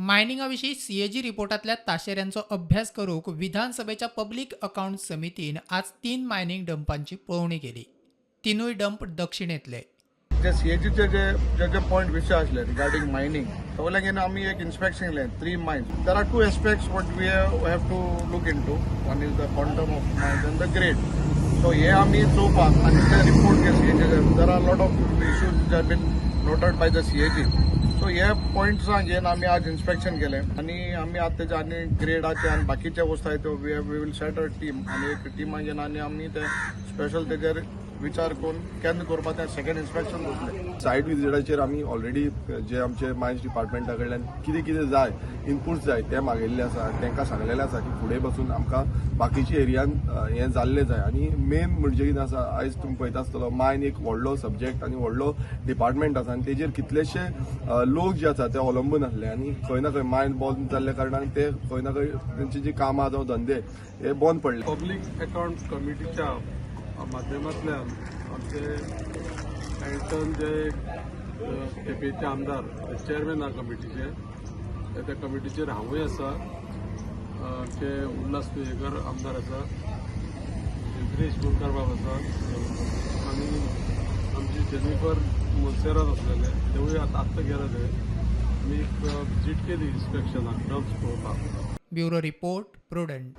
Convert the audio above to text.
मायनिंगा विशीं सीएजी रिपोर्टांतल्या ताशेऱ्यांचो अभ्यास करूंक विधानसभेच्या पब्लीक अकावंट समितीन आज तीन मायनिंग डंपांची पळोवणी केली. तिनूय डंप दक्षिणेंतले. जे सीएजीचे जे जे जे पॉयंट विषय आसले रिगार्डिंग मायनिंग, सगळे घेवन आमी एक इन्स्पेक्शन केलें three mines. There are two aspects what we have to look into. One is the quantum of mines and the grade. So हे आमी चोवपाक आनी ते report J CAG, there are lot of issues have been noted by the CAG. So हे पॉयंट्सां घेवन आमी आज inspection केलें आनी आमी आतां तेजे आनी ग्रेडाचे आनी बाकीचे वस्तू आहाय त्यो we will set a team आनी एक टिमा घेवन आनी आमी ते स्पेशल तेजेर विचार करून केन्ना करपा तें सेकंड इन्स्पेक्शन दवरतले. सायट विजिटाचेर आमी ऑलरेडी जे आमचे मायन्स डिपार्टमेंटा कडल्यान कितें कितें जाय, इनपुट्स जाय, ते मागयल्ले आसा. तांकां सांगलेलें आसा की फुडें बसून आमकां बाकीच्या एरियान हें जाल्लें जाय. आनी मेन म्हणजे कितें आसा, आयज तुमी पळयता आसतलो, मायन एक व्हडलो सब्जेक्ट आनी व्हडलो डिपार्टमेंट आसा आनी तेजेर कितलेशे लोक जे आसा ते अवलंबून आसले आनी खंय ना खंय मायन बंद जाल्ल्या कारणान ते खंय ना खंय तेंची जी कामां जावं धंदे हे बंद पडले. पब्लीक अकाउंट कमिटीच्या माध्यमांतल्यान आमचे एल्टन जे केपेंचे आमदार, चेअरमॅन आहा कमिटीचे, त्या कमिटीचेर हांवूय आसा, आमचे उल्हास तुयेकर आमदार आसा, गिरीश बोरकार बाब आसा आनी आमची जेनिफर मोन्सेरात आसलेले, तेवूय आतां आत्तां गेले. ते आमी एक विजीट केली इन्स्पेक्शनाक, डम्प्स पळोवपाक. Bureau report, Prudent.